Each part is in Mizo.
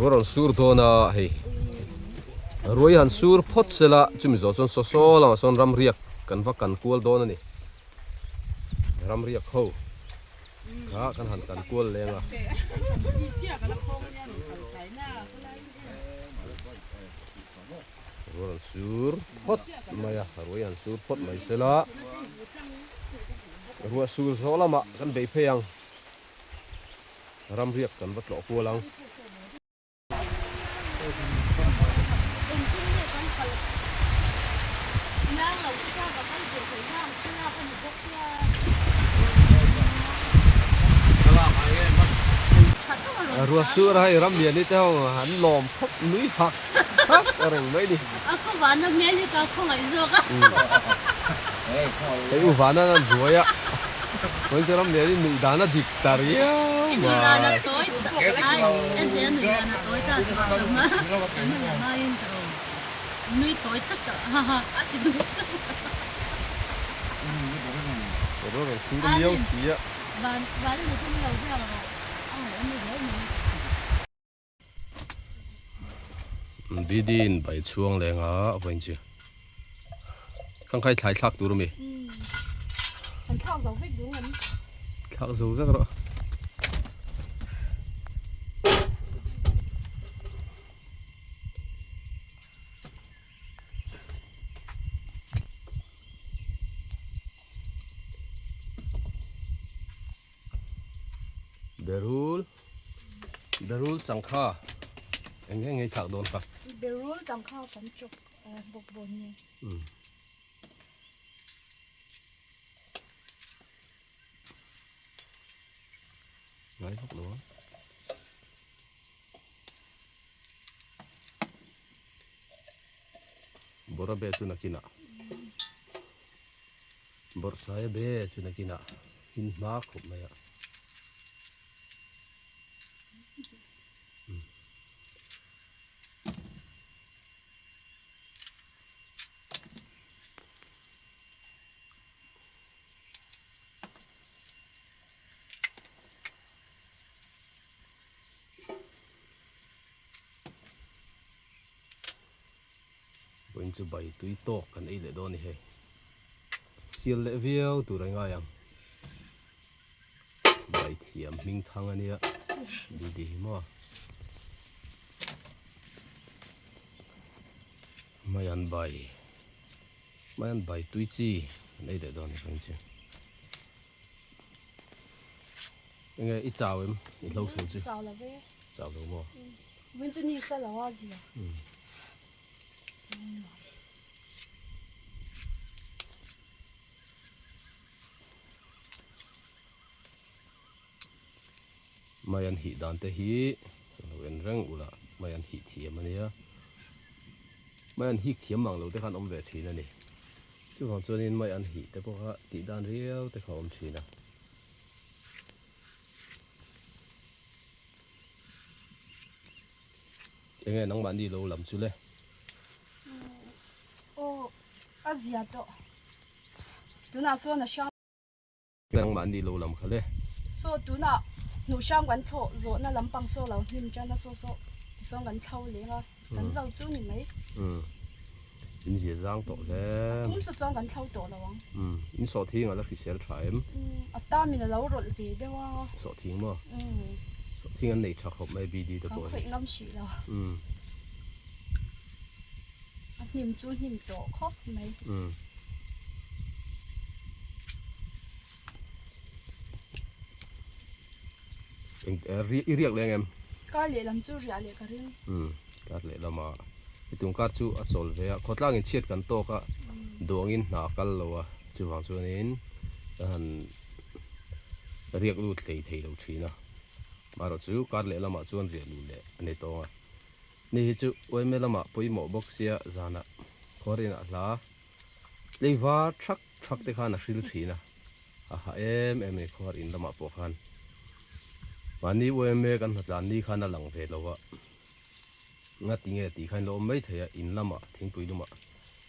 Ruah rawn sur dawn a hei ruai han sur phawt sela chumi zawh chuan saw saw lamah sawn ramriak kan va kan kual dawn a ni ramriak ho kha kan han kan kual leng a. Ruai rawn sur phawt mai a ruai han sur phawt mai sela ruah sur zawh lamah kan bei phei ang. Ramriak kan va tlawh kual ang. Ruah sur a hei Ramliani te ho an lawm khawp nui hak hak a reng mai ni. Hei u Vana an buai a, chuan chu Ramliani nuih dan a dik. Ta riau mai. Ruah rawn sur miau si a. Bidin bai chhuang leng a vawiin chu khangkhai thlai thlak tur ami an thlak zo vek dun an thlak zo vek rawh Berul Berul changkha eng nge ngei thlak dawn kha. Berul changkha kan chawk bawk bawn nge. Um. Ngai vak lo a. Bawra be chu nakinah. Bawrhsaia be chu nakinah in hma khawp mai a. Vawiin chu bai tui tawk kan ei leh dawn a ni hei. Sial leh viau tur a ngai ang. Bai thiam hming thang a nia Didi hi maw. Mai an bai mai an bai tui chi kan ei leh dawn a ni vawiin chu. Enge i chau em i hlo thei chu? Chau lo ve. Chau lo maw? Vawiin chu ni sa lo a zia. Mai an hih dan te hi lo en reng ula mai an hih thiam a nia mai an hik thiam mang lo te khan awm ve thin a ni chuvang chuanin mai an hih te pawh kha tih dan riau te kha awm thin a. Enge nangmahni lo lam chu le? Aw a zia tawh tunah sawn a hrang. Nangmahni lo lam kha le? Saw tunah hnuh hrang kan thlawh zawhna lampang saw lo hnim tan a saw saw tisawn kan thlo leng a kan zo chu ni mai. Umm in zia zang tawh hle. A tum saw chuan kan thlo tawh lo ang. Umm in sawhthing a la hrisel tha em? Umm a tamin a lo rawlh ve deuh a. Sawhthing maw? Umm. Sawhthing an nei tha khawp mai BD te pawh hi. Kan khawih ngam hrih lo. Umm. A hnim chu hnim tawh khawp mai. Umm. Eng i riak leh ang em? Kar lehlam chu riah leh ka ring. Umm kar lehlama i tum kar chu a chawl ve a, khawtlang in chhiat kan tawk a, duangin hna a kal lo a, chuvang chuanin ka han riak lut hlei thei lo thin a, marawh chu kar lehlamah chuan riah luh leh a ni tawng a, ni hi chu uaime lamah pawimawh bawk sia zanah khuarinah hla tleivar thak thak te khan a hril thin a. A ha em em a ni khuar in lamah pawh khan mahni UMA kan hnatlan ni khan a lang ve lo a nga ti nge tih khan lo awm mai thei a in lamah thingpui lumah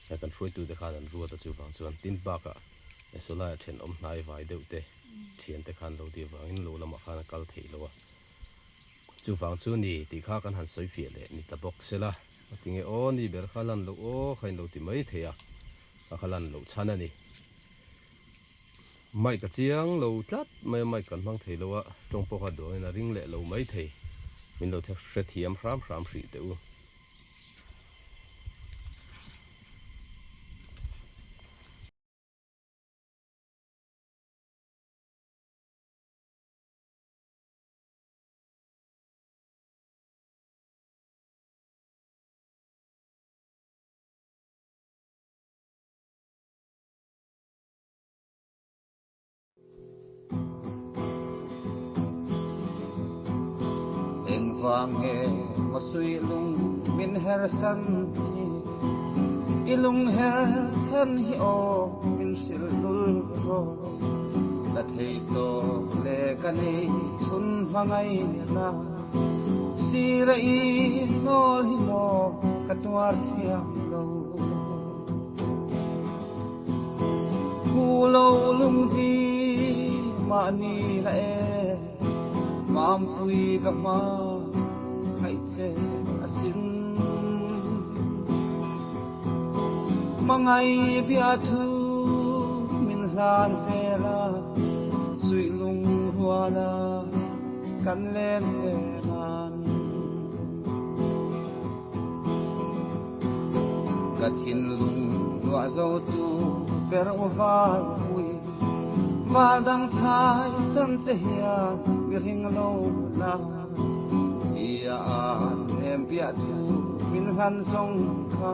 he kan hruaitu te khan an ruat a chuvang chuan tin bakah he sawlai ah thenawm hnai vai deuh te thian te khan lo tih vangin lo lamah khan a kal theih lo a. Chuvang chu ni tih kha kan han sawi fiah leh ni ta bawk se la. A ti nge aw ni ber kha lan loh aw kha in lo ti mai thei a, ka kha lan loh chhan a ni. Mic a chiang lo tlat mai a, mic kan hmang thei lo a, tawng pawh kha duangin a ring leh lo mai thei. Min lo hrethiam hram hram hrih teh u. Engvang nge maw suihlung min hersan hi I lung her chhan hi aw min hrilh lul rawh Ka thei tawk le ka nei chhun hmangaihna Sira i nawl hi maw ka tuar thiam lo. Hu lo lung hi mahni la e, mampui ka hma ngaih che asin. Hmangai biathu min hlan vela, suih lung ruala kan len ve nan. Ka thinlung luah zotu ber u valpui, val dang chhai san che hian mi ring lo la. Tia an nem piah chu min hlan zawng kha,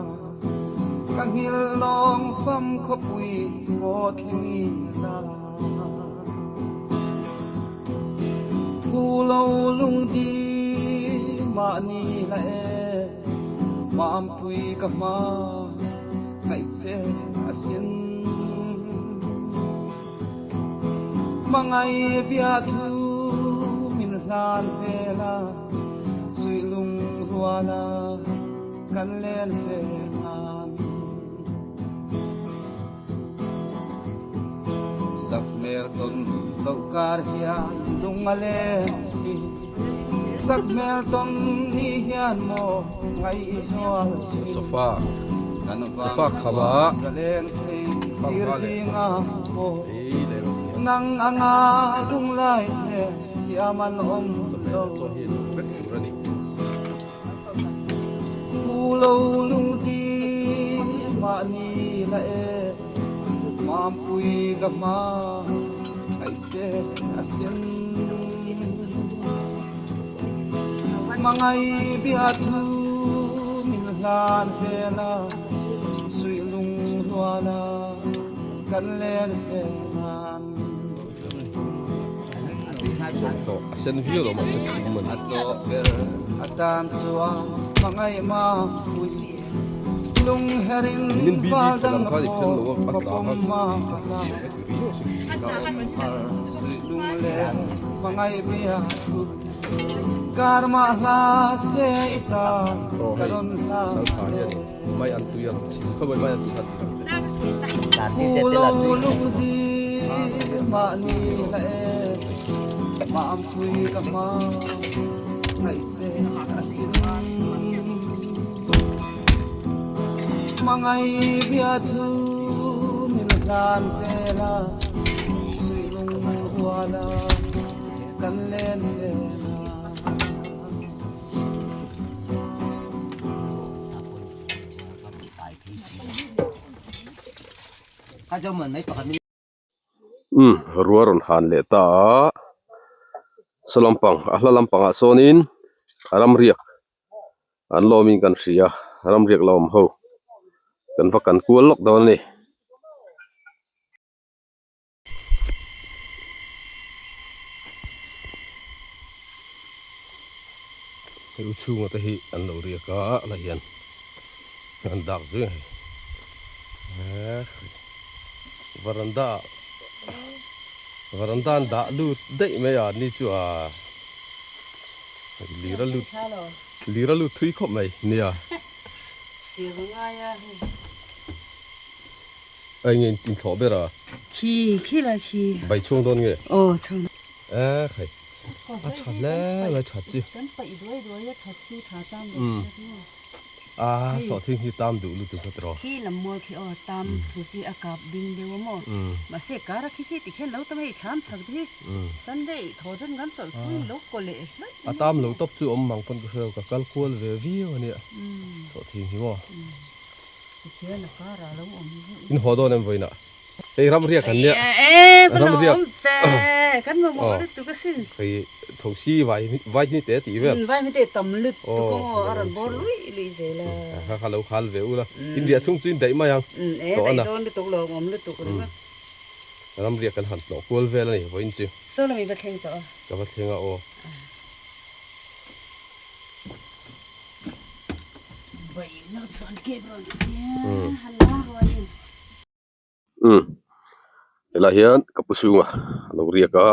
ka nghilh lawng fam khawpui maw thling i la. Thu lo lung di mahni la e, mampui ka hma ngaih che asin. Hmangai biathu min hlan ve la, suihlung ruala kan len ve nan. Sakhmel tawn loh kar hian lung a leng si, Sakhmel tawn ni hian maw ngaih i zual thin. Kan vang khuan ka leng thei tir zinga maw, Nang anga lunglai hle thiam an awm lo. Thu lo lung ti mahni la e, Mampui ka hma ngaih che asin. Hmangai biathu min hlan vela, Suih lung ruala kan len ve nan. A sen viau lo mahse thum a ni. A tlawh ber atan chuan hmangaih mapui lung herin Nimin BB val phe lam dang khan i phen lo a pawh a tla ka kha pawm ma la ka ti riau a sin. Ka awm har suih lung leh hmangaih bia thu kar mah hla se i tan Aw ka hei rawn hla saltha le. hian mai an tui a rawn chhim khawp mai, mai an tui kha ti ang teh. Pu lo lung hi mahni la e, mampui ka hma ngaih che asin. Hmangai biathu min hlan ve la, suihlung ruala kan len ve na. Umm rua rawn han leh ta a saw lampang a hla lampangah sawnin ramriak an lawmin kan hria ramriak la awm ho kan va kan kual lawk dawn a ni. Hei u chhunga te hi an lo riak a la hian an dak zui a hei varanda varanda an dah lut daih mai a ni chu a lir a lut lir a lut thui khawp mai nia. A enge in thlawh ber a? Khi khi la khi. Bai chhung dawn nge? Aw chhung. Eh khai. A tha hle mai that chi. Kan paih duai duai a that chu tha tam lo chu chu. A sawhthing hi tam duh lutuk a tawh. Khi lam mual khi aw tam thu chi a kap ding deuh a maw. Mahse kar a khi khi ti khian lo tam hei thlam chak te hi Sunday thaw then kan chawlh chhung in lo kaw leh hlaih A tam lo tawp chu awm mang pawn ka hre lo ka kal kual ve viau a nia sawhthing hi maw. Tikhian a kar ah lo awm In haw dawn em vawiinah. Hei ram riak an nia. E ka lo awm ve kan mamawh lutuk asin. Hei thosi vai vai hmi te tih vel. Vai hmi te tam lutuk a maw a rawn bawr luih luih zel a. Kha kha lo khal ve ula. In riah chhung chu in daih mai ang. E daih dawn lutuk lo awm lutuk ringawt. Ram riak kan han tlawh kual vel a ni vawiin chu. Saw lami va thleng tawh a. Ka va thleng a aw. Bai lo chuan kep rawn han lang rualin. Umm helai hian ka pu chhunga a lo riak a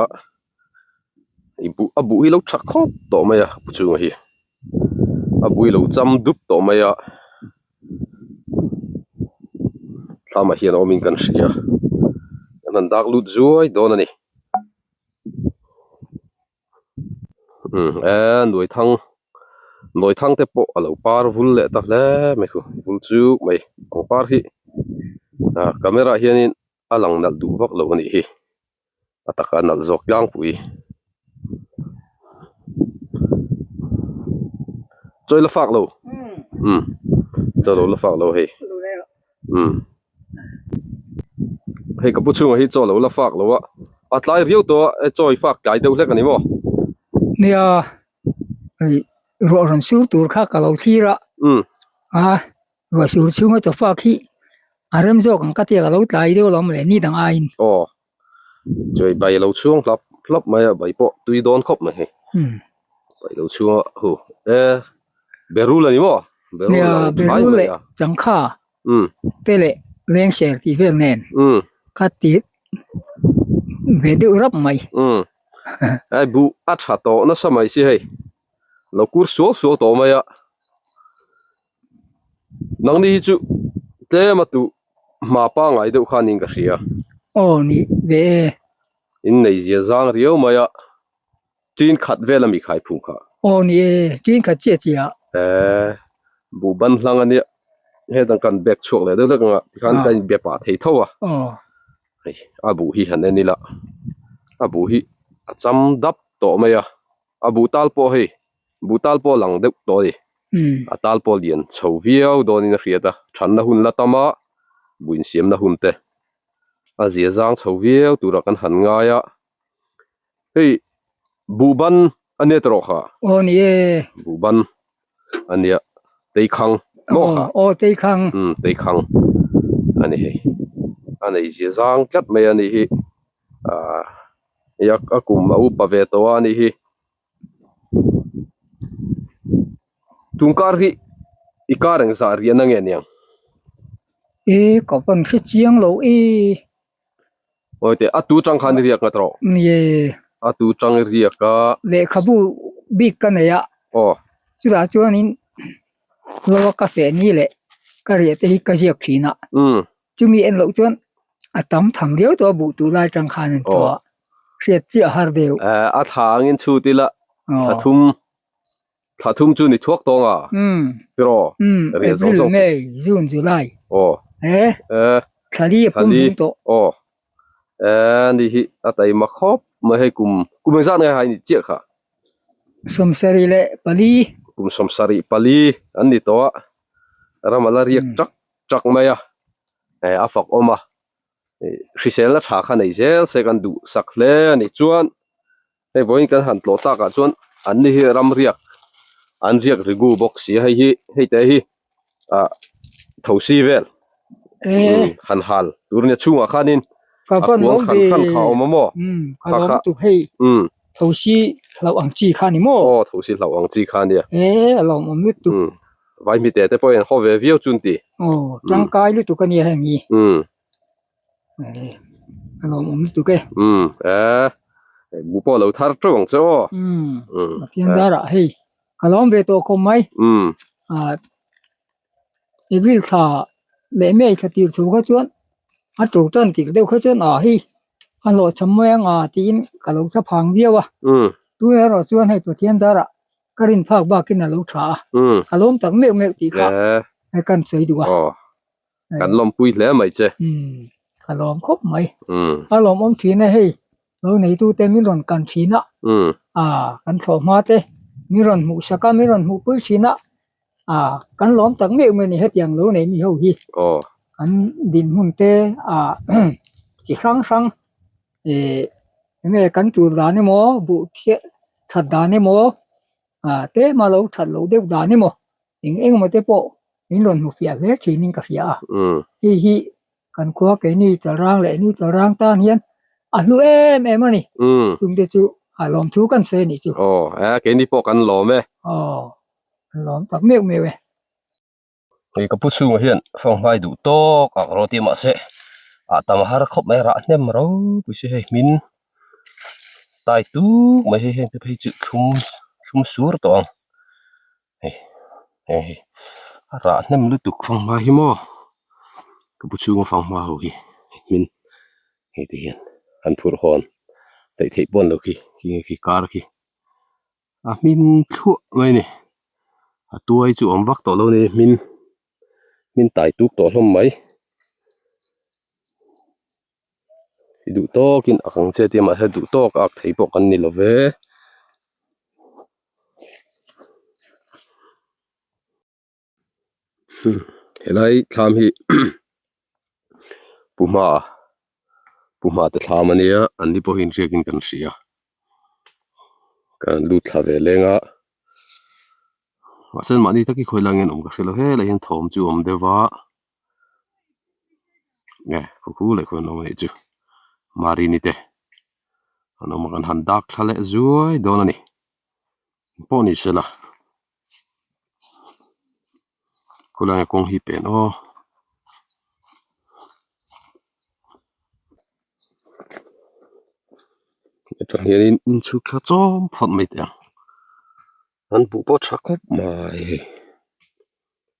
i buh a buh hi lo tha khawp tawh mai a pu chhunga hi a buh hi lo cham dup tawh mai a thlamah hian awmin kan hria kan han dak lut zuai dawn a ni umm eee nuai thang nuai thang te pawh a lo par vul leh ta hle mai khu vul chu mai pangpar hi ah camera ah hianin a lang nalh duh vak lo a nih hi a taka nalh zawk tlangpui chawi la fak lo umm chaw lo la fak lo hei umm hei ka pu chhungah hi chaw lo la fak lo a a tlai riau tawh a chaw i fak tlai deuh hlek a ni maw? Nia hei ruah rawn sur tur kha ka lo thlir a a ruah sur chhunga chaw fak hi a rem zawk ang ka tia ka lo tlai deuh alawm le ni dang aiin. Aw chawi bai lo chhung hlap hlap mai a bai pawh tui dawn khawp mai hei bai lo chhung a hu e berul a ni maw berul a lo thlai mai a changkha te leh lengser tih vel nen kha ti ve deuh rap mai. Hei buh a tha tawh nasa mai si hei lo kur suau suau tawh mai a nangni hi chu tlem a tuh hma pangai deuh khan in ka hria. Aw nih ve e. In nei zia zang riau mai a. Tin khat vel a mi khai phung kha. Aw ni e, tin khat chiah chiah. Eh, buh ban hlang a nia. Hetang kan bag chhuak leh deuh hlek ang a, tikhan ka inbe pah thei tho a. Aw. Hei, a buh hi han en ila. A buh hi a cham dap tawh mai a. A buh tal pawh hei, buh tal pawh a lang deuh tawh a ni. A tal pawh lian chho viau dawnin a hriat a, thanna hun la tam a, buh insiamna hun te a zia zang chho viau turah kan han ngai a. Hei buhban a nia tawh kha. Aw ni e. Buhban a nia teikhang maw kha. Aw teikhang. Um teikhang a ni hei. A nei zia zang tlat mai a nih hi. Ah a kum a upa ve tawh a nih hi. Tungkar hi i kar engzah riahna nge niang? E ka van hre chiang lo e. Awi teh a tu tang khan i riak ngat rawh. Ni e. A tu tang i riak a. Lehkhabu bik ka nei a. Aw. Chutah chuanin lo a ka feh ni leh ka riah te hi ka ziak thin a. Umm. Chumi en loh chuan a tam tham riau tawh a buh tur lai tang khan an tuah a. Hriat chiah har deuh. Eh a thla angin chhut ila thla thum thla thum chu ni thuak tawng a. Umm. Tiraw. Umm April, May, June, July. Aw. Eh. Eh. Thlali a pum hmung tawh. Aw. Eh ni hi a taima khawp mai hei kum kum engzat nge hai ni chiah kha. 74. Kum 74 an ni tawh a. Ram a la riak tak tak mai a. Eh a fak awm a. Hriselna tha kha nei zel se kan duh sak hle a ni chuan hei vawiin kan han tlawh takah chuan an ni hi ram riak an riak rigu bawk si a hei hi hei te hi ah thosi vel han hal tur nia chhungah khanin a kuang hran hran kha a awm a maw kha kha thosi hlauh ang chi kha ni maw aw thosi hlauh ang chi kha nia e a lawmawm lutuk vai mi te te pawhin haw ve viau chun ti aw tangkai lutuk a nia heng hi a lawmawm lutuk e e bu pawh lo thar teuh ang che aw Pathian zarah hei ka lawm ve tawh khawp mai April thla leh May thla tir chho kha chuan a to tan tir deuh kha chuan ah hei a hlawhchham mai ang a tiin ka lo thlaphang viau a. Tunah erawh chuan hei Pathian darah ka rin phak bakin a lo tha a, ka lawm tak meuh meuh tih kha hei kan sawi duh a. Aw, kan lawmpui hle mai che. Ka lawm khawp mai. A lawmawm thin e hei, lo neitute min rawn kan thin a, kan thlawh hma te min rawn hmuh sak a, min rawn hmuhpui thin a, kan lawm tak meuh meuh a ni hetiang lo nei mi ho hi. Kan dinhmun te chi hrang hrang Ih enge kan tur dan emaw buh chhiah that dan emaw ah tlem a lo that loh deuh dan emaw eng eng emaw te pawh min rawn hmu fiah hle thin in ka hria a hei hi kan khua keini chalrang leh new chalrang tan hian a hlu em em a ni chung te chu a lawm thu kan sawi a nih chu. Aw e keini pawh kan lawm e. Aw kan lawm tak meuh meuh e. Hei ka pu chhungah hian fanghmai duh tawk ang rawh tih mahse ah tam har khawp mai a rah hnem ropui si hei hmin tai tuk mai hei heng te phei chu thlum thlum sur tawh ang hei heng hi a rah hnem lutuk fanghma hi maw ka pu chhunga fanghma ho hi hmin hei te hian an phurh hawn daih theih pawh an lo khi khi nge khi kar khi a hmin thluah mai a ni a tuai chu awm vak tawh lo a ni hmin hmin tai tuk tawh hlawm mai i duh tawkin a kang che tia mahse duh tawk a ak thei pawh kan ni lo ve. Helai thlam hi Pu Hma Pu Hma te thlam a nia an ni pawhin hriakin kan hria kan lut thla ve leng a mahse mahni tak hi khawi lai nge an awm ka hre lo helai hian thawm chu a awm deuh va nge khaw khu leh khaw an awm a nih chu Marini te an awm a kan han dak thla leh zuai dawn a ni. Pawh ni sela khawlai ah kawng hi pen aw hetah hianin inchhuk thla chawm phawt mai teh ang an buh pawh tha khawp mai hei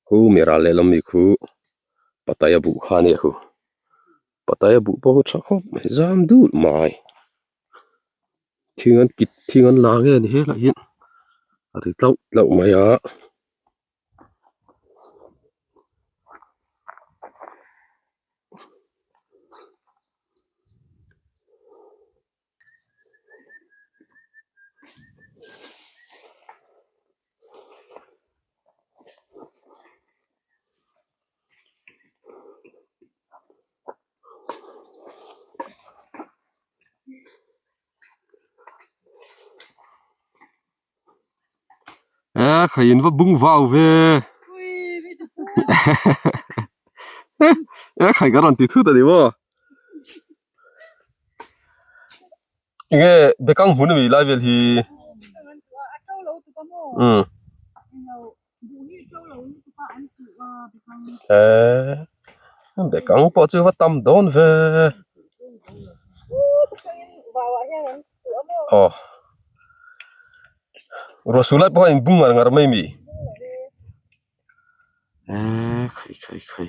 khu mi ral lehlam mi khu pataya buh kha a nia khu pataya buh pawh khu tha khawp mai zam dut mai. Thing an kit thing an la nge ni helai hian a ri tlauh tlauh mai a. E khai in va bung vau ve e khai ka rawn ti thut a ni maw enge bekang hmun ami lai vel hi umm Eee bekang pawh chu va tam dawn ve aw ruah sur lai pawh khan in bung ngar ngar mai mi eee khai khai khai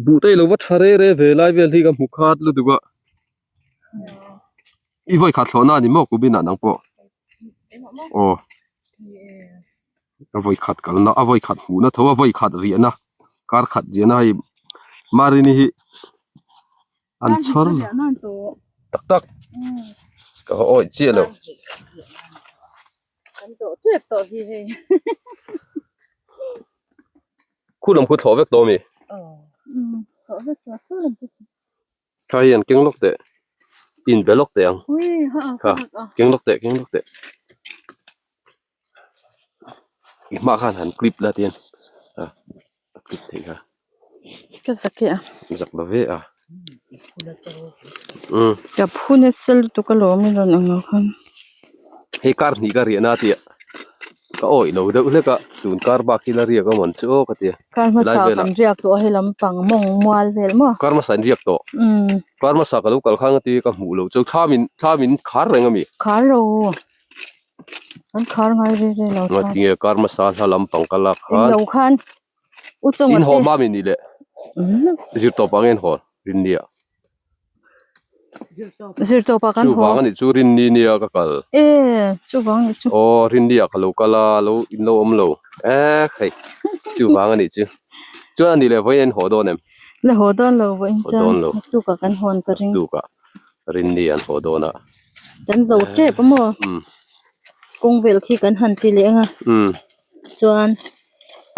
buh te ilo va tha re re ve lai vel hi ka hmu khat lutuk a i vawi khat thlawhna a ni maw kubinah nang pawh. Aw a vawi khat kalna a vawi khat hmuhna tho a vawi khat riahna kar khat riahna hei marini hi an chhawr tak tak ka va awih chiah lo khu lam khu thlawh vek tawh ami Kha hian keng lawk teh in be lawk teh ang kha keng lawk teh keng lawk teh i hma khan han clip la tian a a clip theih kha ka zak e a zak lo ve a umm ka phu nasa lutuk alawm i rawn ang lo khan hei kar hnih ka riahna a tia ka awih lo deuh hlek a tun kar bak hi la riak a mawn chu aw ka tia. Kar hmasa kan riak tawh a he lampang mawng mual vel maw? Kar hmasa in riak tawh. Umm. Kar hmasa ka lo kal khan ka ti ka hmuh loh chu thlam in thlam in khar reng a mi? Khar lo. An khar ngai ve ve lo thlam. Tinge kar hmasa hla lampang ka lak khan. Eng lo khan u chunga te. In haw hma mi nih leh. Zir tawp ang in haw rin nia. Zirtawp ah kan haw. Chuvang anih chu Rinni nia ka kal. E chuvang anih chu. Aw Rinni ah ka lo kal a lo in lo awm lo. E hei chuvang anih chu. Chuan anih leh vawiin an haw dawn em? La haw dawn lo vawiin chuan naktuk ah kan hawn ka ring. Naktuk ah Rinni an haw dawn a. Kan zo tep a maw? Kawng vel khi kan han ti leh ang a. Chuan.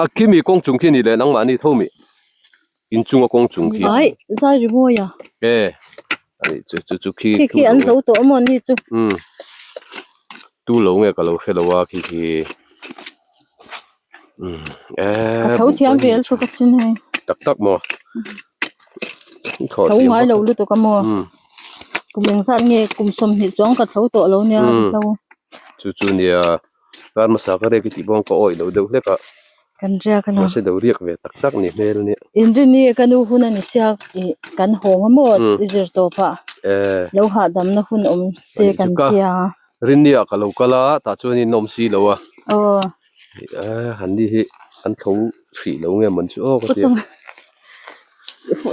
A khimi kawng chung khi ni leh nangmahni tho mi. Inchunga kawng chung khi. Ai zai ri mawi a. E ani chu chu chu khi. Khi khi an zo tawh a maw ni chu. Um tu lo nge ka lo hre lo a khi khi. Um e. Ka tho thiam vel chu ka sin hei. Tak tak maw. Tho ngai lo lutuk a maw. Um kum engzat nge kum sawmhnih chuang ka tho tawh lo nia lo. Chu chu nia kar hmasa ka rek i tih bawng ka awih lo deuh hlek a. Kan riak a lo. Mahse do riak ve tak tak ni hmel ania. Inrini ka nu hun a ni sia ih kan hawng a maw i zir tawp ah lo hahdamna hun awm se kan tia. Rinni ah ka lo kal a tah chuan in awm si lo a. Aw. Han ni hi an tho hrih lo nge mawn chu aw ka tia.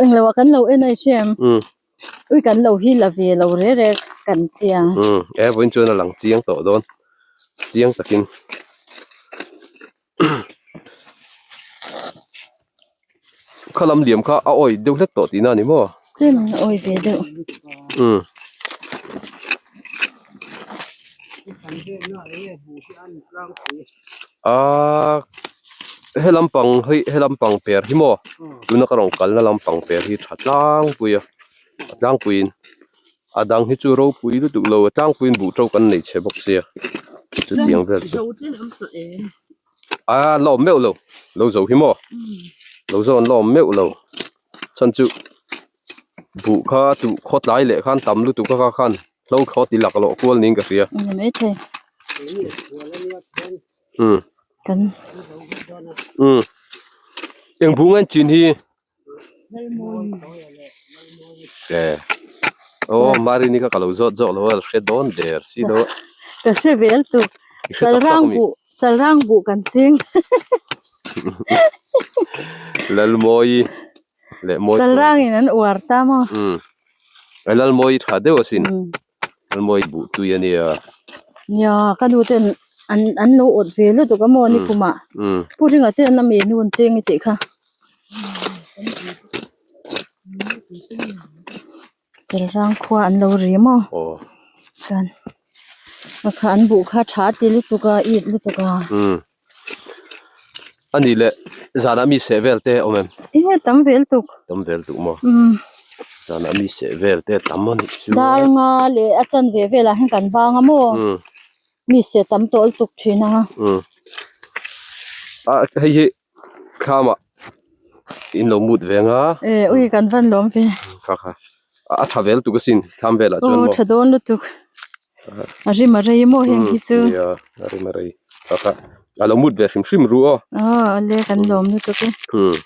Englo ah kan lo en a i hria em? Ui kan lo hi la ve lo re re kan tia. Umm e vawiin chuan a lang chiang tawh dawn chiang takin. Kha lam liam kha a awih deuh hlek tawh tihna a ni maw? Tlem a awih ve deuh. Umm. Aaa he lampang hi he lampang per hi maw tuna ka rawn kalna lampang per hi tha tlangpui a a tlangpuiin a dang hi chu ropui lutuk lo a tlangpuiin buh to kan nei chhe bawk sia chutiang vel chu aa la awm meuh lo lo zo hi maw lo zo an la awm meuh lo chhan chu buh kha duh khawtlai leh khan tam lutuk a kha khan. Hlo thlawt i lak loh kual niin ka hria. Ni mai thei. Umm. Kan. Umm. Eng bung an chin hi. E. Oh Marini kha ka lo zawt zawk lo a hre dawn der si lo. Ka hre vel tu. Chalrang buh chalrang buh kan ching. Lalmawi. leh mawi Chalrang in an uar ta maw? Umm a Lalmawi tha deuh asin Lalmawi buh tui a nia. Nia ka nu ten an an lo awt ve lutuk a maw nikum ah Pu Ringa te an ami nu an cheng i tih kha. Chalrang khua an lo ri maw? Aw. Chuan a kha an buh kha tha ti lutuk a it lutuk a. Umm. A nih leh zanah mi seh vel te awm em? Enge tam vel tuk. Tam vel tuk maw? Zanah mi seh vel te tam a nih chu. Dar nga leh a chan ve velah hian kan bang a maw? Mi seh tam tawh lutuk thin a. A hei hi thlamah in lo mut ve anga. E ui kan van lawm ve. Kha kha a tha vel tuk asin thlam velah chuan maw? Aw tha dawn lutuk. A rim a rei maw heng hi chu. Nia a rim a rei kha kha a lo mut ve hrim hrim ru aw. Aw a le kan lawm lutuk e. Umm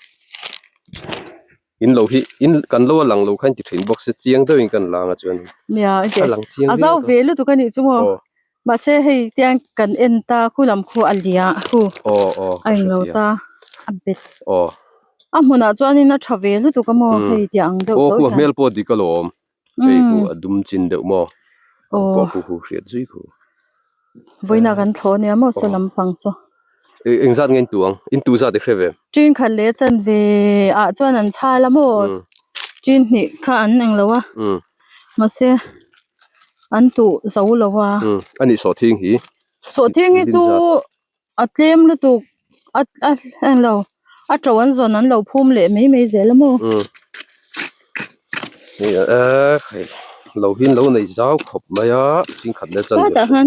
in lo hi in kan lo a lang lo kha in ti thin bawk se chiang deuh in kan lang a chuan Nia a lang chiang a zau ve lutuk a nih chu maw. Mahse hei tiang kan en ta khu lam khu a lia khu aw aw a englo ta a bet. Aw a hmunah chuanin a tha ve lutuk a maw hei tiang deuh tawh hian. Aw khu a hmel pawh dik alawm. Hei khu a dum chin deuh maw aw pawh khu khu hriat zui khu vawiin ah kan thlawh ania maw saw lampang saw eng zat nge in tu ang in tu zat i hre ve chin khat leh chan ve ah chuan an chhal a maw chin hnih kha an eng lo a mahse an tuh zo lo a a nih sawhthing hi sawhthing hi chu a tlem lutuk a a eng lo a to an zawn an lo phum leh mai mai zel a maw. Hei a hei lo hin lo nei zau khawp mai a chingkhat leh chan Hetah khan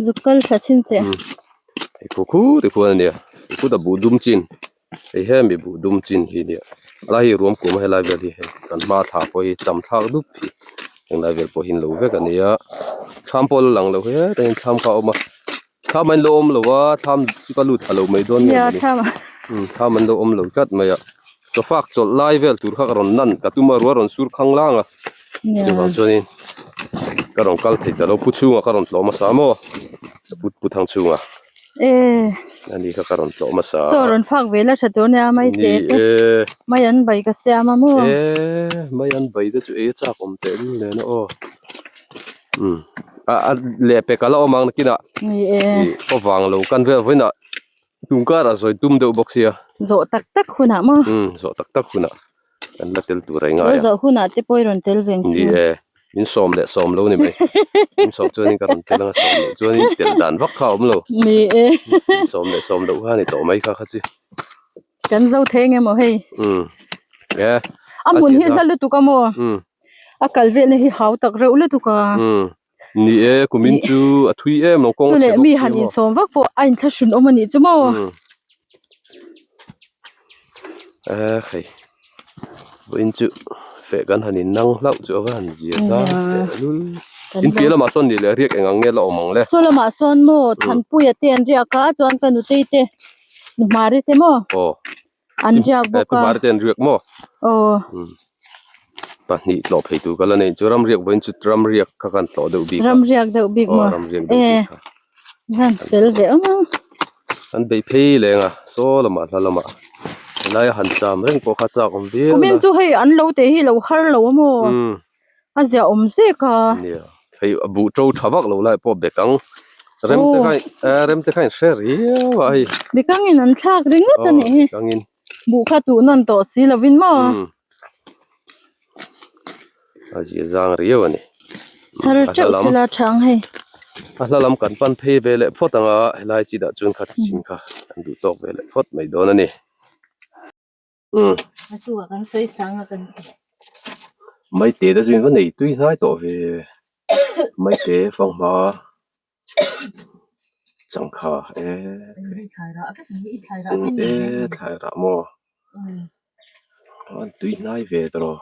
zuk kal thla chhin teh. Hei khu khu ti khuan a nia khuta buh dum chin hei hemi buh dum chin hi nia a lai hi ruam kum a helai vel hi hei kan hma thla pawh hi cham thlak dup hi henglai vel pawh hi an lo vek a nia thlam pawh la lang lo hetah hian thlam kha a awm a. Thlam an lo awm lo a, thlam chu ka lut thla lo mai dawn nge mawni. Thlam an lo awm lo tlat mai a. Chawfak chawlh lai vel tur kha ka rawn nan ka tum a, ruah rawn sur khang lang a. Chuvang chuanin ka rawn kal thei ta lo, pu chhungah ka rawn tlawm hmasa maw, pu pu thang chhungah. E. Ani kha ka rawn tlawh hmasa a. Chaw rawn fak ve la tha tur nia mai te te. Mai an bai ka siam a maw. E mai an bai te chu ei a chak awm teh lul nen a aw. Umm a a leh pek a la awm ang nakinah. Ni e. Ka vang lo kan vel vawiinah tum karah zawi tum deuh bawk sia. Zawh tak tak hunah maw. Umm zawh tak tak hunah. Kan la tel tur a ingai a. Zawh hunah te pawh i rawn tel veng chu. Ni e, min sawm leh sawm lo ni mai. Min sawm chuanin ka rawn tel anga sawm loh chuanin tel dan vak kha a awm lo. Ni e. Min sawm leh sawm loh kha a ni tawh mai kha kha chi. Kan zo thei nge maw hei. Umm e. A hmun hi hla lutuk a maw. Umm. A kal velna hi hau tak reuh lutuk a. Umm ni e kumin chu a thui em lo kawng a chhe bawk Chuleh mi han insawm vak pawh a inthlahrun awm a nih chu maw. Umm. Eh hei vawiin chu feh kan han in nang hlauh chu a va han zia zang teh lul in piah lamah sawn nih leh riak eng ang nge la awm ang le saw lamah sawn maw Thanpuia te an riak a chuan ka nutei te Nuhmari te maw aw an riak bawk a Nuhmari te an riak maw aw pahnih tlawh phei tur ka la nei chu ram riak vawiin chu ram riak kha kan tlawh deuh bik a ram riak deuh bik maw aw ram riak deuh bik kha. Hian fel ve ang a. An bei phei leng a, saw lamah hla lamah helaia han cham reng pawh kha chak awm viau na. Kumin chu hei an lo teh hi lo har lo a maw? A zia awm zek a. Nia, hei a buh to tha vak lo lai pawh bek ang. Rem te kha rem te kha in hre riau a hei. Bekangin an thlak ringawt a nih hi. Bekangin. Buh kha tuh nawn tawh si lovin maw? A zia zang riau a ni. Thar teuh sela chang hei. A hla lam kan pan phei ve leh phawt ang a, helai chi dah chuan kha chin kha kan duh tawk ve leh phawt mai dawn a ni. A chungah kan sawi sang a kan ti. Maite te chu in va nei tui hnai tawh ve. Maite fanghma changkha e e thlai rah maw an tui hnai ve tawh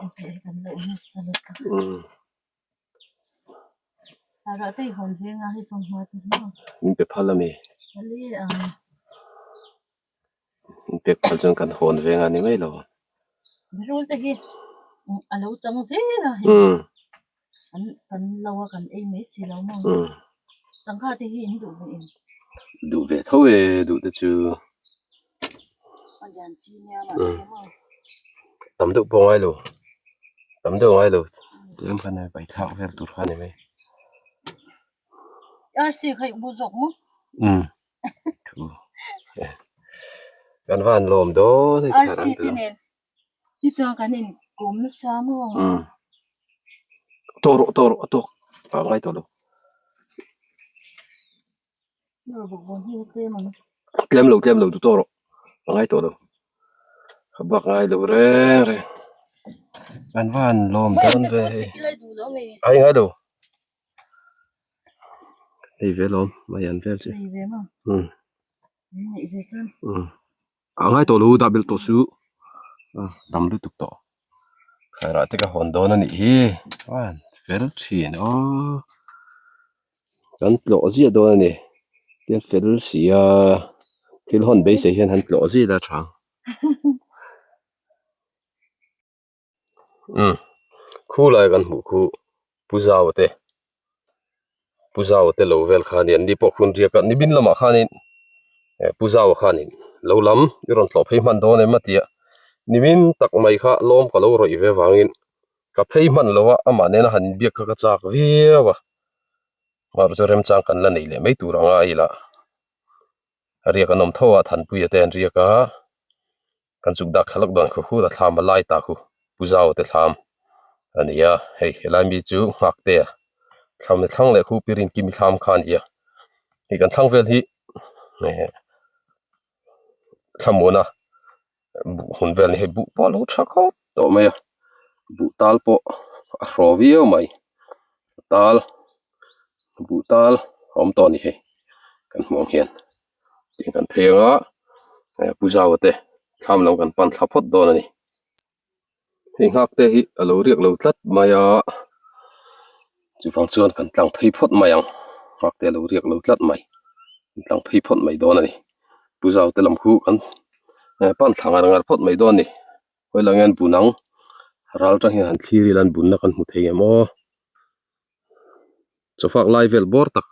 min pe phal a mi min pek phal chuan kan hawn veng a ni mai lo An kan lo a kan ei mai si lo maw? Sangha te hi in duh ve em? Duh ve tho e duh te chu. A lian chi nia mahse maw? Tam deuh pawh ngai lo, tam deuh ngai lo tlem khan hei paithlak vel tur kha a ni mai. Arsi kha i u zawk maw? Umm thu kan van lawm dawn hei thar Arsi te nen Hi chuan kan in kawm nasa maw? Umm. Tawh rawh tawh rawh a tawk a ngai tawh lo. Tlem lo tlem lo duh tawh rawh a ngai tawh lo. Ka bak ngai lo reng reng. Kan van lawm dawn ve hei. Ai ngai lo. Hei ve lawm mai an vel chu. Umm. Umm. A ngai tawh lo dah belh tawh suh tam lutuk tawh khairah te ka hawn dawn a nih hi chuan fel thin aw kan tlawh ziah dawn a ni tian fel si a thil hawn beisei hian han tlawh zia ila tha ang umm khulai kan hmuh khu Pu Zau te Pu Zau te lo vel kha a ni an ni pawh khun riak a nimin lamah khanin eh Pu Zau khanin lo lam i rawn tlawh phei hman dawn em a ti a nimin tak mai kha lawm ka lo rawih ve vangin ka phei hman lo a amah nena han inbiak kha ka chak viau a mahse remchang kan la nei leh mai tur anga a ila riak an awm tho a Thanpuia te an riak a. Kan chuk dak thlalak dawn khu khu a thlam a lai ta khu Pu Zau te thlam a ni a, hei helai mi chu nghak te a thlam ni thlang leh khu Pi Rinkimi thlam kha a ni a, hei kan thlang vel hi eh thlamuana buh hmun vel a ni hei buh pawh a lo tha khawp tawh mai a, buh tal pawh a hraw viau mai tal buh tal a awm tawh a ni hei kan hmuh ang hian tiang kan phei ang a. Pu Zau te thlam lam kan pan thla phawt dawn a ni. Hei nghak te hi a lo riak lo tlat mai a, chuvang chuan kan tlang phei phawt mai ang, nghak te a lo riak lo tlat mai, kan tlang phei phawt mai dawn a ni. Pu Zau te lam khu kan pan thla ngar ngar phawt mai dawn a ni. Hawi lang hian bun ang, ral tang hian han thlir ila an bunna kan hmu thei em aw. Chawfak lai vel bawr tak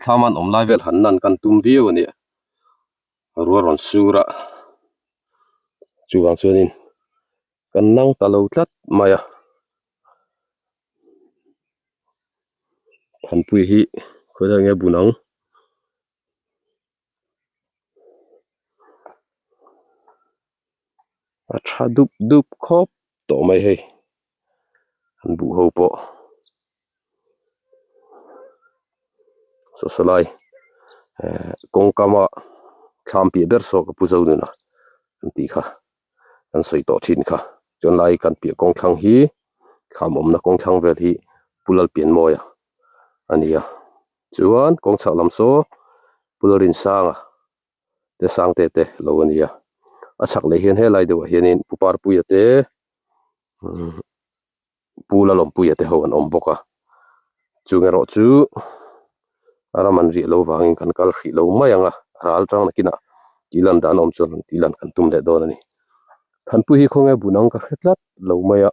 thlam an awm lai vel han nan kan tum viau a nia. Ruah rawn sur a chuvang chuanin kan nang ta lo tlat mai a Thanpui hi khawilai nge bun ang. A tha dup dup khawp tawh mai hei an buh ho pawh saw saw lai ehh kawngkam a thlam piah ber saw ka pu zo nuna an tih kha kan sawi tawh thin kha chuan lai kan piah kawng thlang hi thlam awmna kawng thlang vel hi pu Lalpianmawia a ni a chuan kawng chhak lam saw pu Lalrinsanga. te sang te te lo a ni a a chhak leh hian helai deuhah hianin pu parpuia te umm pu lalawmpuia te ho an awm bawk a chung erawh chu a ram an riah loh vangin kan kal hrih lo mai ang a ral tang nakinah tih lan dan awm chuan tih lan kan tum leh dawn a ni thanpui hi khawnge bun ang ka hre tlat lo mai a.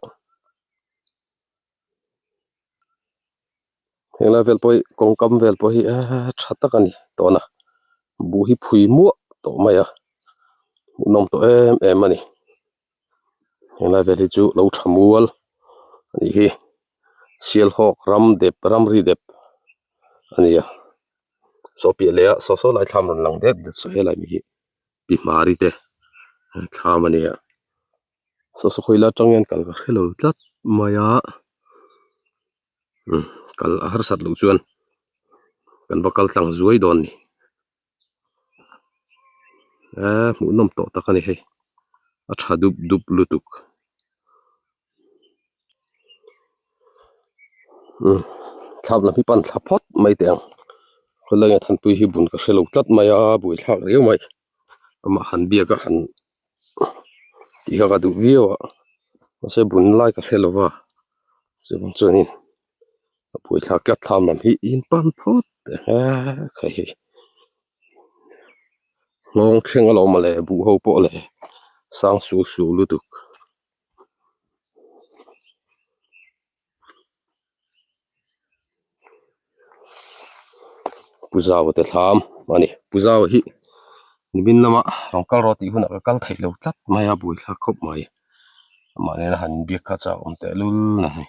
Henglai vel pawh hi kawngkam vel pawh hi eee tha tak a ni tawna buh hi phui muah tawh mai a hmuhnawm tawh em em a ni henglai vel hi chu lo tha mual a nih hi sialhawk ram dep ramri dep a ni a saw piah leh ah saw saw lai thlam rawn lang det det saw helai mi hi pi hmari te thlam a ni a. Saw saw khawila atang hian kal ka hrelo tlat mai a umm kal a harsat loh chuan kan va kal tlang zuai dawn a ni eee hmuhnawm tawh tak a ni hei a tha dup dup lutuk umm thlap lam hi pan thla phawt mai teh ang khawlai a thanpui hi bun ka hrelo tlat mai a buaithlak riau mai. Amah han biak a han tih kha ka duh viau a mahse bun lai ka hre lo va chuvang chuanin a buaithlak tlat thlam lam hi in pan phawt a kha hei nghawng thleng alawm mawle buh ho pawh le sang su su lutuk. Pu Zau te thlam a ni Pu Zau hi nimin lama rawn kal rawh tih hunah ka kal theih lo tlat mai a buaithlak khawp mai amah nena han inbiak kha chak awm tehlul a ni.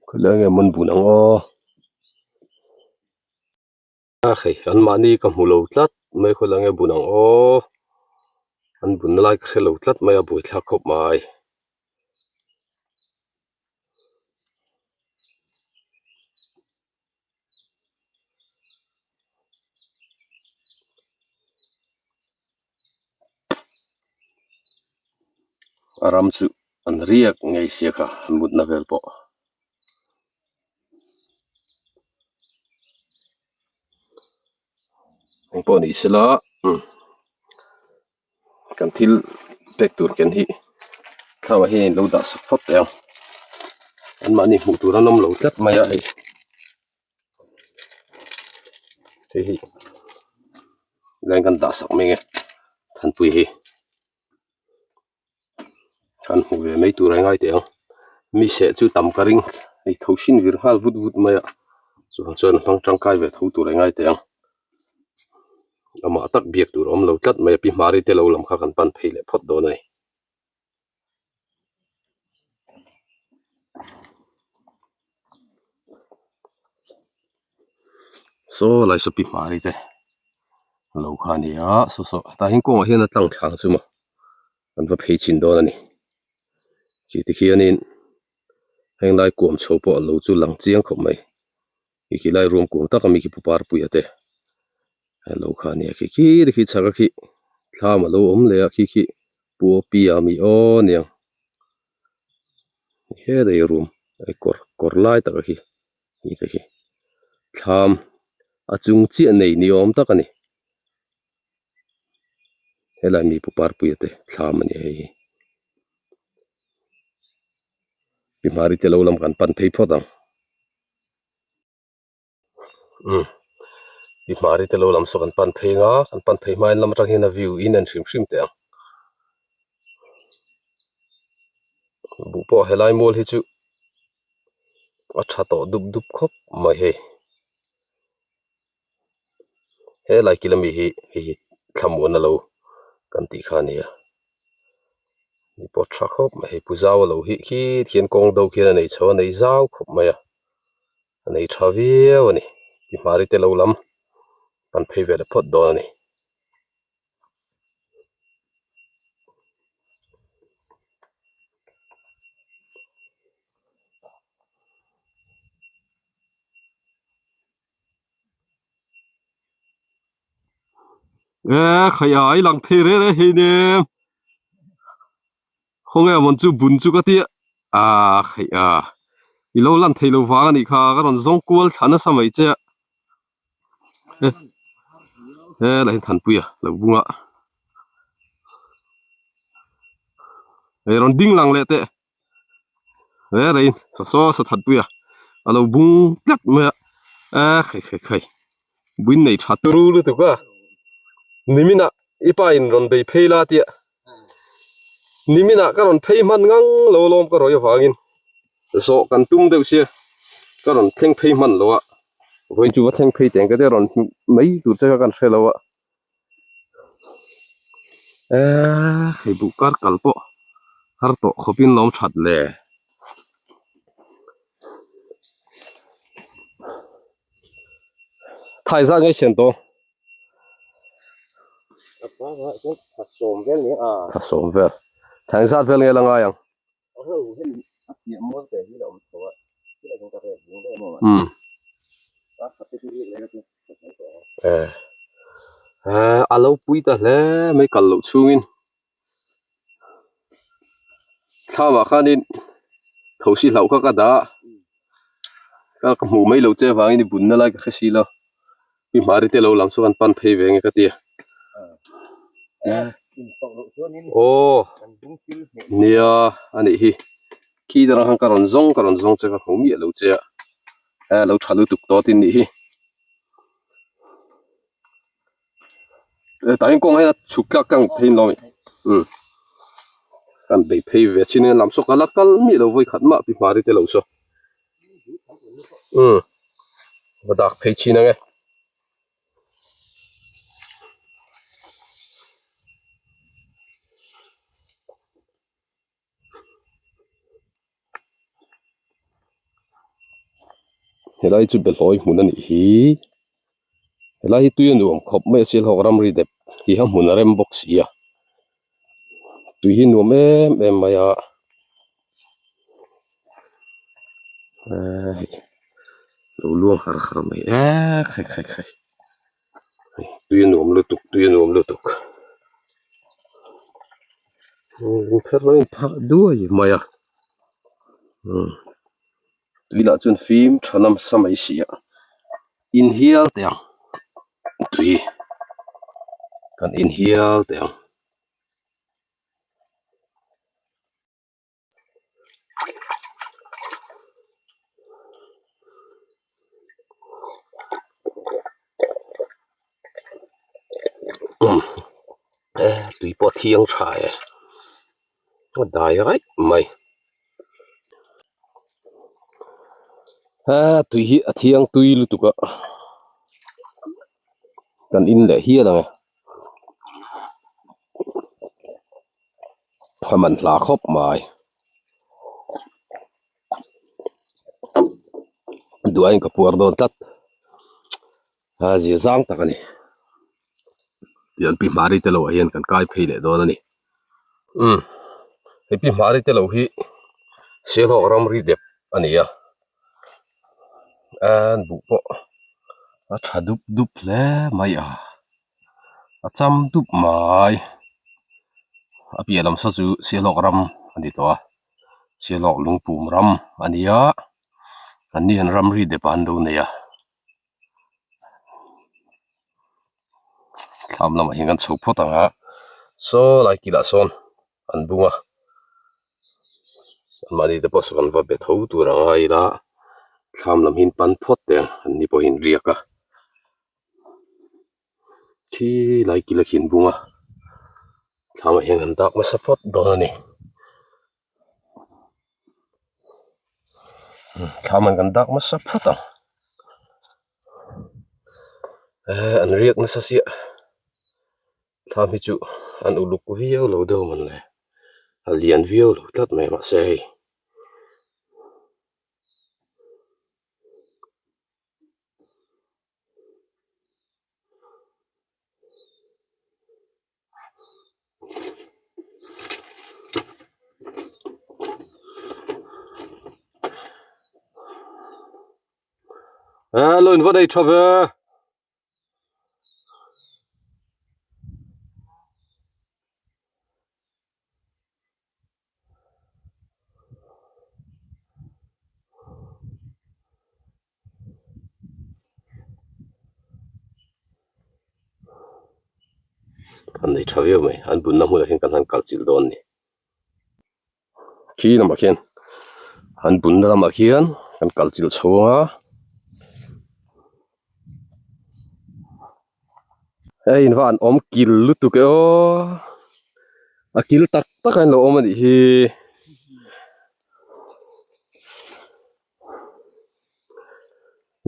Khawilai nge mawn bun ang aw a hei an mahni ka hmu lo tlat mai khawilai nge bun ang aw an bunna lai ka hre lo tlat mai a buaithlak khawp mai. A ram chu an riak ngei sia kha an mutna vel pawh. Engpawh ni sela umm kan thil pek tur ken hi thlalak ah hian in lo dah sak phawt teh ang anmahni hmuh tur an awm lo tlat mai a hei. Hei hi leng kan dah sak mai nge thanpui hi kan hmu ve mai tur a ngai teh ang mi seh chu tam ka ring hei tho hrin vir nghal vut vut mai a chuvang chuan a hmang tangkai ve tho tur a ngai teh ang amah tak biak tur a awm lo tlat mai a pi hmari te lo lam kha kan pan phei leh phawt dawn a ni. Saw lai saw pi hmari te lo kha a ni a saw saw tah hian kawngah hian a tlang thla ang chu maw kan va phei chhin dawn a ni khi ti khianin heng lai kuam chho pawh a lo chu lang chiang khawp mai khi khi lai ruam kuam tak ami khi pu parpuia te lo kha a ni a khi khi te khi chhak a khi thlam a lo awm leh a khi khi. Pu Opi a mi aw aniang helai room a kawr kawr lai tak a khi hei te khi thlam a chung chiah nei ni awm tak a ni helai mi pu Parpuia te thlam a ni hei hi. Pi Hmari te lo lam kan pan phei phawt ang. Umm Pi Hmari te lo lam saw kan pan phei anga kan pan phei hmain lam atang hian a view in en hrim hrim teh ang. Buh pawh helai mual hi chu a tha tawh dup dup khawp mai hei. Helai kil ami hi hei hi thlamuan alo kan tih kha a ni a ni pawh tha khawp mai hei pu zau alo hi khi khian kawng do khian a nei chho a nei zau khawp mai a a nei tha viau a ni ti hmari te lo lam kan phei ve leh phawt dawn a ni. E khai a i lang thei reng reng hei nem khawnge mawn chu bun chu ka tia a khai a i lo lan thei lo vang a nih kha ka rawn zawng kual thla nasa mai che a e helai hi thanpui a lo bung a hei rawn ding lang leh teh. He rei saw saw saw that pui a a lo bung tlat mai a eh khai khai khai buin nei tha turu lutuk a nimin ah i pa in rawn bei phei la tia nimin ah ka rawn phei hman ngang lo lawm ka rawih avangin zawh kan tum deuh sia ka rawn thleng phei hman lo a vawiin chu va thleng phei teng ka tia rawn hmuh mai tur che kha kan hre lo a. Eee hei buh kar kal pawh har tawh khawp in lawm that le thai zat nge sian tawh tha sawm vel thai zat vel nge la ngai ang eh a lo pui ta hle mai kal loh chhungin thlamah khanin thosi hlauh kha ka dah a ka hmuh mai loh che avangin i bunna lai ka hre si lo i hmari te lo lam chu kan pan phei ve nge ka ti a aw nia a nih hi khi darang khan ka rawn zawng ka rawn zawng che ka hmu miah lo che a a lo tha lutuk tawh tin nih hi tah hian kawng hian a chhuk tlak tlang thei lo a ni umm kan bei phei ve chin in lam saw ka la kal miah lo vawi khat mah pi hmari te lo saw umm va dak phei chin ang e. Helai chu behlawi hmun a nih hi helai hi tui a nuam khawp mai a sialhawk ramri dep hi a hmun a rem bawk si a tui hi nuam em em mai a ehh lo luang har har mai eee khai khai khai tui a nuam lutuk tui a nuam lutuk. Lungpher lo inphah duai mai a umm tui lah chuan fim tha nasa mai si a inhial teh ang tui kan inhial teh ang. Tui pawh a thiang tha e a dai raih mai a tui hi a thiang tui lutuk a kan in leh hial ang e. A man hla khawp mai duain ka puar dawn tlat a zia zang tak a ni tian pi hmari te lo ah hian kan kai phei leh dawn a ni umm hei pi hmari te lo hi sialhawk ramri dep a ni a an buh pawh a tha dup dup hle mai a a cham dup mai a piah lam saw chu sialhawk ram a ni tawh a sialhawk lungpum ram a ni a an ni hian ramri dep ah an lo nei a thlam lamah hian kan chho phawt ang a saw lai kilah sawn an bung a. Mahni te pawh saw kan va be tho tur ang a ila thlam lam hi an pan phawt teh ang an ni pawhin riak a khi lai kil a khi an bung a thlam ah hian an dak nasa phawt dawn a ni thlam an kan dak nasa phawt ang eh an riak nasa siah. Thlam hi chu an uluk viau lo deuh mawn le a lian viau lo tlat mai mahse hei hello in va nei tha ve. An nei tha viau mai an bunna hmunah hian kan han kal chilh dawn a ni khi lamah khian an bunna lamah khian kan kal chilh chho ang a hei in va an awm kil lutuk e aw a kil tak tak a in lo awm a nih hi.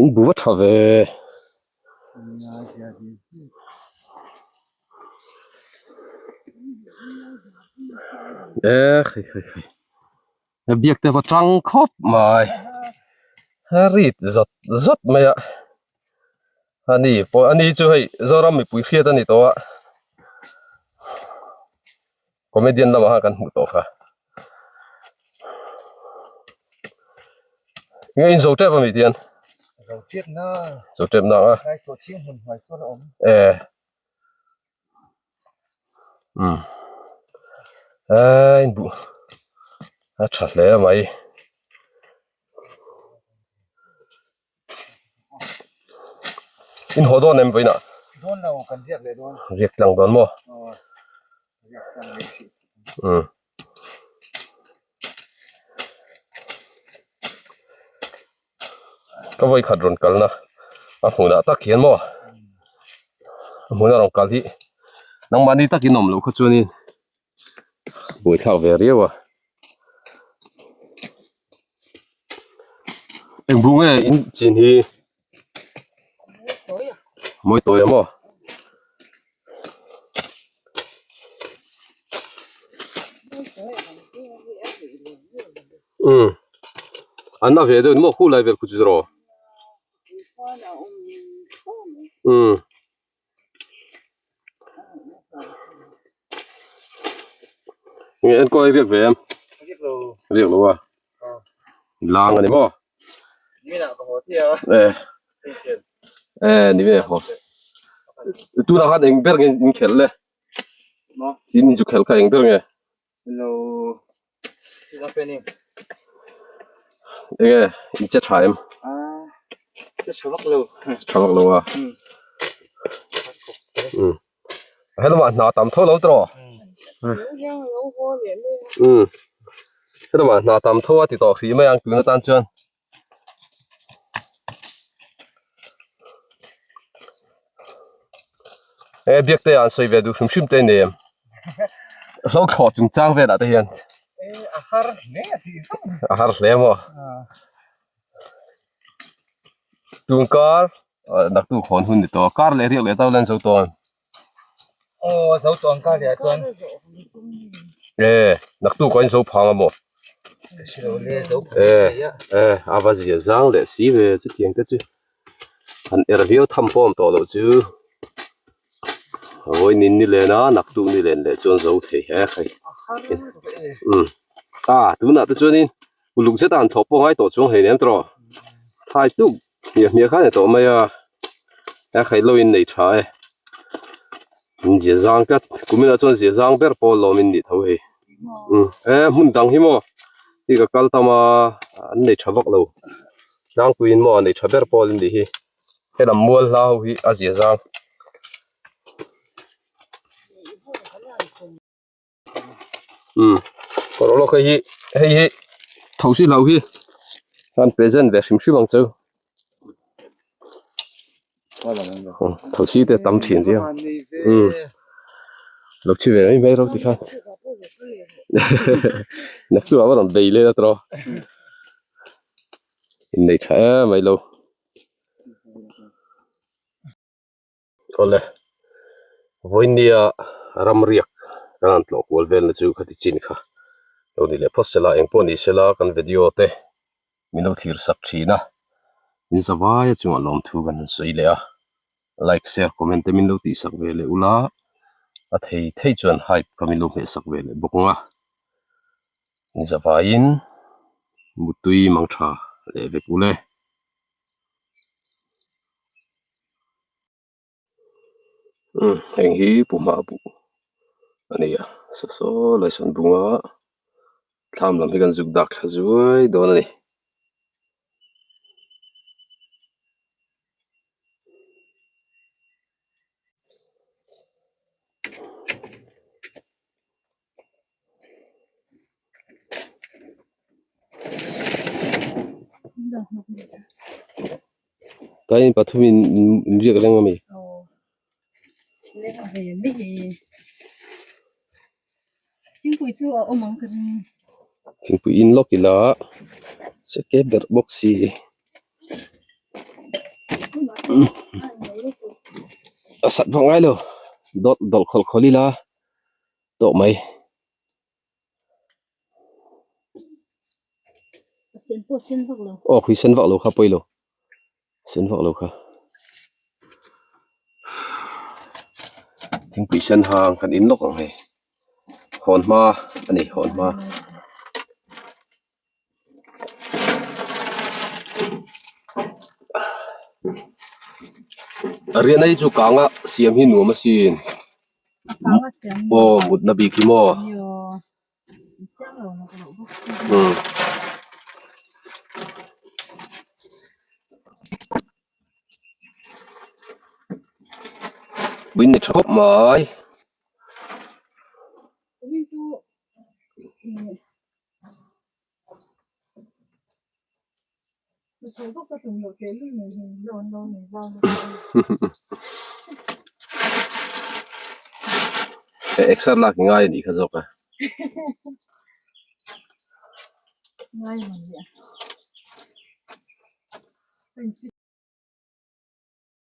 In bu va tha ve. E hei hei hei he biak te va tang khawp mai a rit zawt zawt mai a ani pawh ani chu hei Zoram mipui hriat a ni tawh a comedian lamah khan kan hmuh tawh kha. Nge in zo tep ami tian? Zo tep na. Zo tep na a. Lai saw thiang hmun hnuai sawn a awm. Eh. Um. Eh in buh. A tha hle mai. In haw dawn em vawiinah? Dawn lo kan riak leh dawn. Riak tlang dawn maw? Umm. Ka vawi khat rawn kalna a hmunah tak hian maw a hmuna rawn kal hi nangmahni takin awm loh kha chuanin buaithlak ve riau a. Eng bu nge in chin hi mawi tawi a maw? Umm an na ve deuh ni maw khu lai vel khu chu rawh umm. Nge enkawl ai riak ve em? Riak lo. Riak lo a. Lang a ni maw? Eh. Eh ni ve haw. Tunah khan eng ber nge in khelh le? In chu khelh kha eng ber nge? Lo Enge in che tha em? Che tha vak lo. Che tha vak lo a. Um. Helamah hna tam tho lo tawh. Um. Helamah hna tam tho a ti tawh hrih mai ang tun atan chuan. He biak te ah an sawi ve duh hrim hrim te a ni em? Hlo thlawh chung chang velah te hian a har hle a tih zawng a har hle maw? Tun kar naktuk hawn hun ni tawh a kar leh riak leh tau lan zo tawn. Aw zo tawn kar leh ah chuan e naktuk ah in zo phang a maw? E e a va zia zang leh si ve chutiang te chu han er viau tham pawh awm tawh loh chu vawiin ni len a naktuk ni len leh chuan zo thei he hei umm a tunah te chuanin uluk zet a han thawh pawh ngai tawh chuang hleinem tawh thai tuk hmiah hmiah kha a ni tawh mai a a khaih lo in nei tha e in zia zang tlat kuminah chuan zia zang ber pawh lawm in nih tho hei umm e hmun dang hi maw hei ka kal tam a an nei tha vak lo tlangpuiin maw nei tha ber pawh an nih hi helam mual hla ho hi a zia zang. Umm kawr lawk hei hi hei hi. Thosi hlau hi han present ve hrim hrim ang chu. Thosi te tam thin viau. Umm lo chhi ve mai mai ro tikhan. Naktuk ah va rawn bei leh la tawh. Innei tha em mai lo. Awle, vawinia ram riak kan han tlawh kual velna chu khati chin kha lo ni leh phawt sela engpawh ni sela kan video te min lo thlir sak thin a, in zavaia chungah lawmthu kan han sawi leh a, like share comment te min lo tih sak ve leh ula a thei thei chuan hype kha min lo hmeh sak ve leh bawk ang a, in zavaiin mutui mang tha leh vek ule. Umm heng hi puma buh a ni a saw saw lai sawn bunga thlam lam hi kan zuk dak thla zuai dawn a ni. Tain pathum in in riak reng a mi. Thingpui in lawk ila se ke ber bawk si. A sat vak ngai lo dawt dawlh khawlh khawlh ila tawh mai. Aw khui sen vak lo kha pawi lo sen vak lo kha thingpui sen hang kan in lawk ang hei hawn hma a ni hawn hma. Riahna hi chu kanga siam hi nuam asin. Aw mutna bik hi maw umm buin ni tha khawp mai. Exer lak ngai anih kha zawk a.